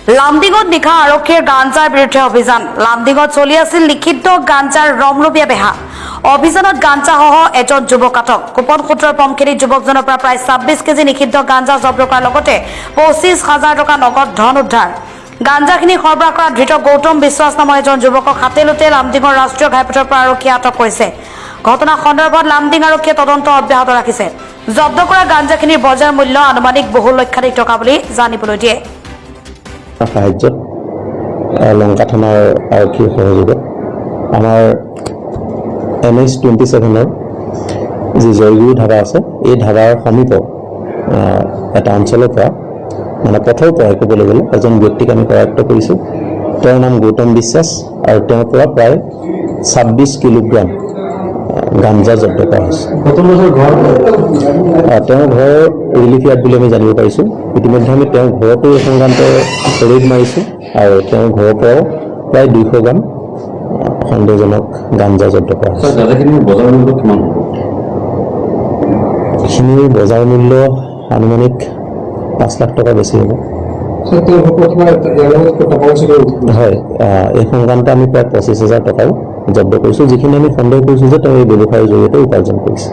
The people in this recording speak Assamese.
লামডিঙত নিশা আৰক্ষীৰ গাঞ্জাৰ বিৰুদ্ধে অভিযান। লামডিঙত চলি আছিল নিষিদ্ধ গাঞ্জাৰ ৰমৰমীয়া বেহা। অভিযানত গাঞ্জাসহ এজন যুৱক আটক। গোপন সূত্ৰৰ পম খেদি যুৱকজনৰ পৰা প্ৰায় 26 কেজি নিষিদ্ধ গাঞ্জা জব্দ কৰাৰ লগতে 25 হাজাৰ টকা নগদ ধন উদ্ধাৰ। গাঞ্জাখিনি সৰবৰাহ কৰা ধৃত গৌতম বিশ্বাস নামৰ এজন যুৱকক হাতে লোতে লামডিঙৰ ৰাষ্ট্ৰীয় ঘাইপথৰ পৰা আৰক্ষীয়ে আটক কৰিছে। ঘটনা সন্দৰ্ভত লামডিং আৰক্ষীয়ে তদন্ত অব্যাহত ৰাখিছে। জব্দ কৰা গাঞ্জাখিনিৰ বজাৰ মূল্য আনুমানিক বহু লক্ষাধিক টকা বুলি জানিবলৈ দিয়ে। সাহায্যত লংকা থানাৰ আৰক্ষীৰ সহযোগত আমাৰ এনএইচ 27ৰ যি জয়গুৰু ধাবা আছে, এই ধাবাৰ সমীপৰ এটা অঞ্চলৰ পৰা, মানে পথৰ পৰাই ক'বলৈ গ'লে, এজন ব্যক্তিক আমি কৰায়ত্ব কৰিছোঁ। তেওঁৰ নাম গৌতম বিশ্বাস আৰু তেওঁৰ পৰা প্ৰায় 26 কিলোগ্ৰাম গাঞ্জা জব্দ কৰা হৈছে। তেওঁৰ ঘৰ ৰিলিফ ইয়াৰ্ড বুলি আমি জানিব পাৰিছোঁ। ইতিমধ্যে আমি তেওঁৰ ঘৰতো এই সংক্ৰান্ত ৰেইড মাৰিছোঁ আৰু তেওঁৰ ঘৰৰ পৰাও প্ৰায় 200 গ্ৰাম সন্দেহজনক গাঞ্জা জব্দ কৰা হৈছে। স্যাৰ, গাঁজাখিনিৰ বজাৰ মূল্য কিমান হ'ব? এইখিনিৰ বজাৰ মূল্য আনুমানিক 5 লাখ টকা বেছি হ'ব। হয়, এই সংক্ৰান্তে আমি প্ৰায় 25 হাজাৰ টকাও জব্দ কৰিছোঁ, যিখিনি আমি সন্দেহ কৰিছোঁ যে তেওঁ এই ব্যৱসায়ৰ জৰিয়তে উপাৰ্জন কৰিছে।